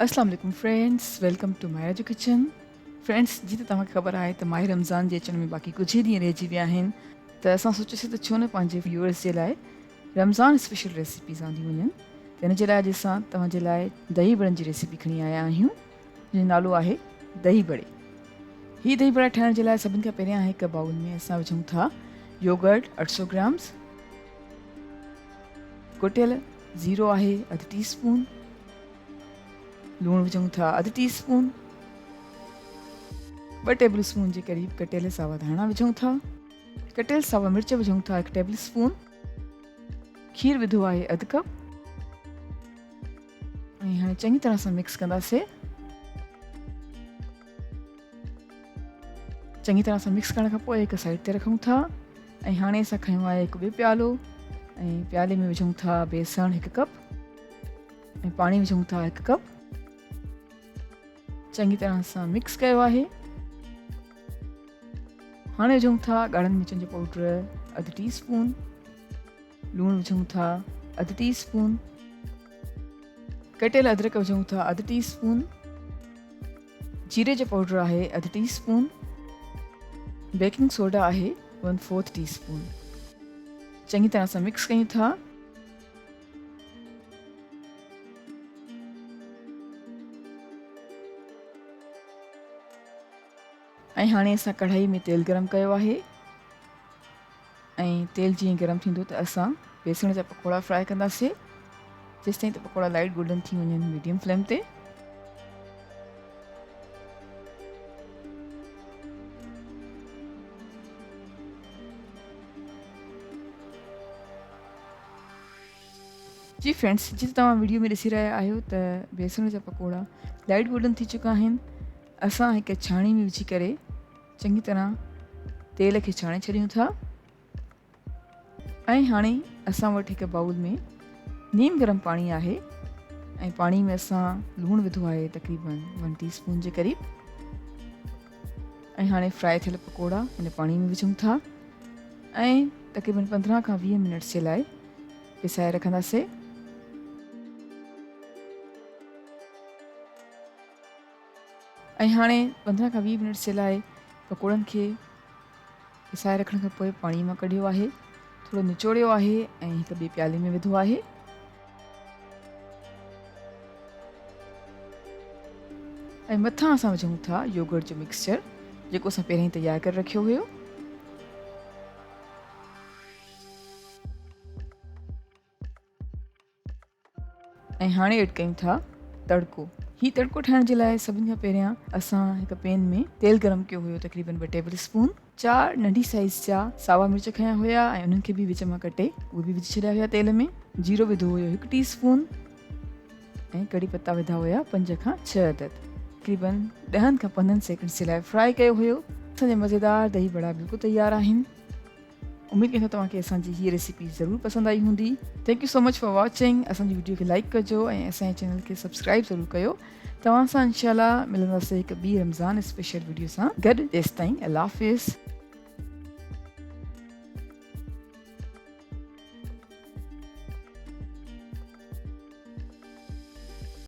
اسلام عليڪم friends welcome two Mahira جو ڪچن فرينڊس جي ته توهان کي خبر آهي ته ماهه رمضان جي اچڻ ۾ باقي ڪجهه ئي ڏينهن رهجي ويا آهن ته اسان سوچيوسين ته ڇو نه پنهنجي ويورز جي لاء رمضان اسپيشل ريسيپيز آنديون وڃن ته ان جي لاء اڄ اسان توهان جي لاء دهي بڙن جي ريسيپي کڻي آيا آهيون جنهن جو نالو آهي دهي بڙي هي دهي بڙا ٺاهڻ جي لاء سڀن کان پهريان هڪ باؤل ۾ اسان وجهون ٿا يوگرٽ 800 گرامز ڪٽيل زيرو آهي اڌ ٽي اسپون، لوڻ وجهون ٿا اڌ ٽي اسپون، ٻه ٽيبل اسپون جي قريب ڪٽيل ساوا ڌاڻا وجهون ٿا، ڪٽيل ساوا مرچ وجهون ٿا هڪ ٽيبل اسپون، کير وڌو آهي اڌ ڪپ ۽ هاڻي چڱي طرح سان مڪس ڪنداسي. چڱي طرح سان مڪس ڪرڻ کان پوء هڪ سائيڊ تي رکون ٿا ۽ هاڻي اسان کنيو آهي هڪ ٻيو پيالو ۽ پيالي ۾ وجهون ٿا بيسڻ هڪ ڪپ ۽ پاڻي وجهون ٿا هڪ ڪپ چڱي طرح سان مڪس ڪيو آهي هاڻي وجهون ٿا ڳاڙهن مرچن جو پائوڊر اڌ ٽي اسپون لوڻ وجهون ٿا اڌ ٽي اسپون ڪٽيل ادرڪ وجهون ٿا اڌ ٽي اسپون جيري جو پائوڊر آهي اڌ ٽي اسپون، بيڪنگ سوڊا آهي ون فورٿ ٽي اسپون. چڱي طرح سان مڪس ڪيون ٿا. ۽ هاڻي اسان ڪڙهائي ۾ تيل گرم ڪيو آهي ۽ تيل جيئن گرم ٿيندو ته اسان بيسڻ جا پڪوڙا فرائي ڪنداسين جيستائين ته پڪوڙا لائٽ گولڊن ٿي وڃن ميڊيم فليم تي. جي فرينڊس جيئن توهان ويڊيو ۾ ڏسي رهيا آهيو ته بيسڻ جا پڪوڙا لائٽ گولڊن ٿي چڪا آهن اسان هڪ ڇاڻي ۾ وجهي ڪري چڱي طرح تيل کي ڇاڻي ڇڏيون ٿا ۽ هاڻي اسان وٽ هڪ باؤل ۾ نيم گرم پاڻي آهي ۽ پاڻي ۾ اسان لوڻ وڌو آهي تقريبن ون ٽي اسپون جي قريب ۽ هاڻي فرائي ٿيل پڪوڙا ان پاڻي ۾ وجهون ٿا ۽ تقريبن 15 کان 20 منٽس جي لاء پسائي رکنداسي ۽ هاڻي 15 کان 20 منٽس جي لاء پڪوڙن کي پسائي رکڻ کان پوء پاڻي مان ڪڍيو آهي، ٿورو نچوڙيو آهي ۽ هڪ ٻئي پيالي ۾ وڌو آهي. ۽ مٿان اسان وجهون ٿا يوگرٽ جو مڪسچر جيڪو اسان پهرين تيار ڪري رکيو هيو. ۽ هاڻي ايڊ ڪيون ٿا تڙڪو. هي تڙڪو ٺاهڻ جي لاء سڀني کان پهريان اسان هڪ پين ۾ تيل گرم ڪيو هيو تقريبن ٻه ٽيبل اسپون. چار ننڍي سائيز جا ساوا مرچ کنيا هيا ۽ انهن کي به وچ مان ڪٽي اهي به وجهي ڇڏيا هيا تيل ۾. جيرو وڌو هيو هڪ ٽي اسپون ۽ ڪڙي پتا وڌا هيا پنج کان ڇهه عدد. تقريبن ڏهن کان پندرهن سيڪنڊس جي لاء فرائي ڪيو هيو. اسان جا مزيدار دهي بڙا بلڪل تيار آهن. اميد ڪيان ٿو توهان کي اسان جي هي ريسيپي ضرور پسند آئي هوندي. Thank you so much for watching اسان جي وڊيو کي لائڪ ڪجو ۽ اسان جي چينل کي سبسڪرائب ضرور ڪيو توهان سان انشاء الله ملنداسين هڪ ٻي رمضان اسپيشل وڊيو سان گڏ تيستائين الله حافظ.